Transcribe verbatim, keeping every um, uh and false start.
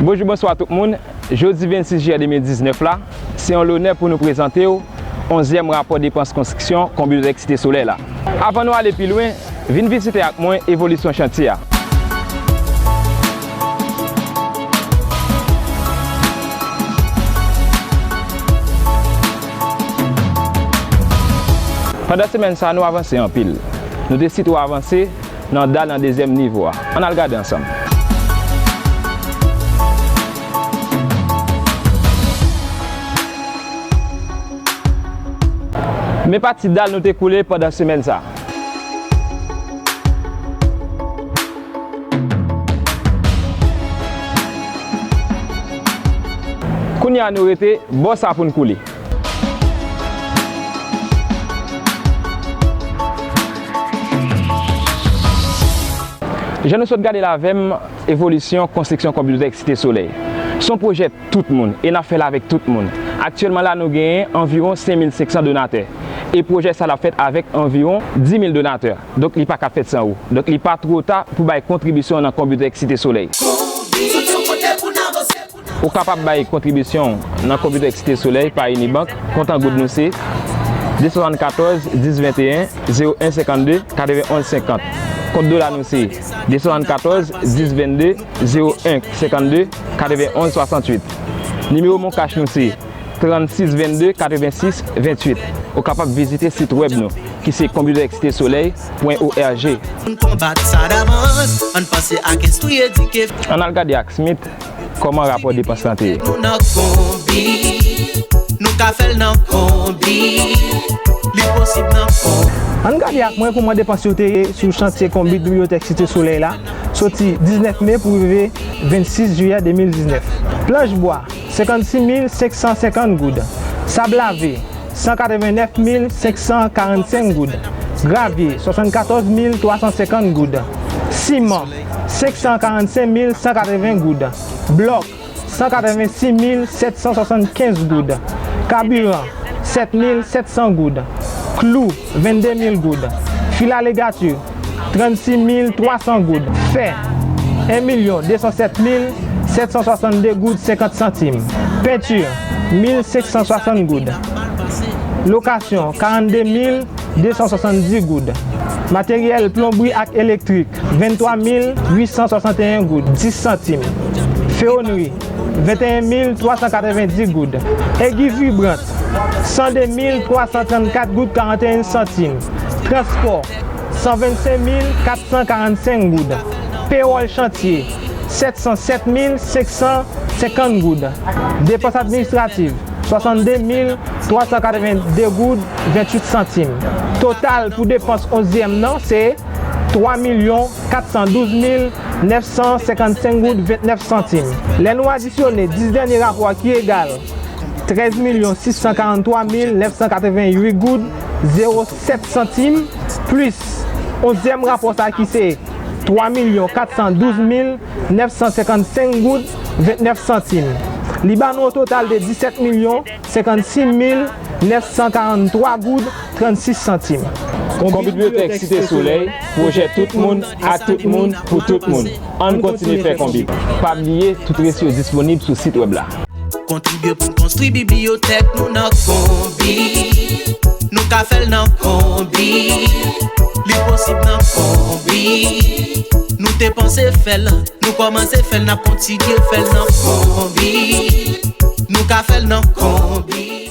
Bonjou, bonswa tout moun. Jodi vennsis jiyè de mil diznèf la, se yon lonè pou nou prezante w onzyèm rapò depans konstriksyon Konbidwotèk Site Solèy la. Avan nou ale pi lwen, vin vizite ak mwen evolisyon chantye a. Pandan semèn sa a, nou avanse anpil. Nou te sitwo avanse nan dal nan dezyèm nivo a. Ann al gade ansanm. Men pati dal nou te koule pandan semèn sa a. Kounye a nou rete bò sa pou n koule. Jan nou sot gade l avè m, evolisyon konstriksyon Konbidwotèk Site Solèy. Se yon pwojè tout moun, e n ap fè l avèk tout moun. Aktyèlman la, nou genyen anviwon senk mil senk san donatè. E pwojè sa l ap fèt avèk anviwon dis mil donatè. Donk, li pa ka fèt san ou. Donk, li pa twò ta pou bay kontribisyon nan Konbidwotèk Site Solèy. Ou kapab bay kontribisyon w nan Konbidwotèk Site Solèy pa Unibank. Kont an goud nou se de san swasannkatòz, dis venteyen, zewo en senkannde, katrevenonz senkant. Kont dola nou se de san swasannkatòz, dis vennde, zewo en senkannde, katrevenonz swasanntuit. Nimewo MonCash nou se trannsis vennde, katrevensis venntuit. Ou kapab vizite sit wèb nou, ki se konbidwotèk site solèy pwen org. Ann konbat sa davans, ann panse ak enstwi, edike. Ann al gade ak Smith kòman rapò depans lan te ye. Nou nan konbi, nou ka fè l nan konbi, li posib nan konbi. Ann gade ak mwen kòman depans yo te ye sou chantye konbit bibliyotèk Site Solèy la, soti diznèf me pou rive vennsis jiyè de mil diznèf. Planch bwa, senkannsis mil senk san senkant goud. Sab lave, san katrevennèf mil senk san karannsenk goud. Gravye, swasannkatòz mil twa san senkant goud. Siman, senk san karannsenk mil san katreven goud. Blòk, san katrevensis mil sèt san swasannkenz goud. Kabiran, sèt mil sèt san goud. Klou, vennde mil goud. Fil aligati, trannsis mil twa san goud. Fè, en milyon de san sèt mil sèt san swasannde goud senkant santim. Penti, mil senk san swasant goud. Lokasyon, karannde mil de san swasanndis goud. Materyèl plonbri ak elektrik, venntwa mil uit san swasanteyen goud dis santim. Fewonri, venteyen mil twa san katrevendis goud. Egi vibran, san de mil twa san trannkat goud karanteyen santim. Transpò, san vennsenk mil kat san karannsenk goud. Pewòl chantye, sèt san sèt mil senk san senkant goud. Depans administratif, swasanndemil twa san katrevende goud venntuit santim. Total pou depans onzyèm nan se twa milyon kat san douz mil nèf san senkannsenk goud ventnèf santim. Lè nou adisyone dis dènye rapò a ki egal trèz milyon sis san karanntwa mil nèf san katrevenuit goud zewo sèt santim, plis onzyèm rapò sa ki se twa milyon kat san douz mil nèf san senkannsenk goud ventnèf santim. Li ba nou yon total de disèt milyon senkannsik mil nèf san karanntwa goud trannsis santim. Konbit Bibliyotèk Site Solèy, pwojè tout moun, ak tout moun, pou tout moun. Ann kontinye fè konbit. Pa bliye, tout resi yo disponib sou sit wèb la. Kontribye pou n konstwi bibliyotèk nou nan konbit. Nou ka fè l nan konbit. Li posib nan konbit. Nou te panse fè l, nou kòmanse fè l, n ap kontinye fè l nan konbit. Nou ka fè l nan konbit.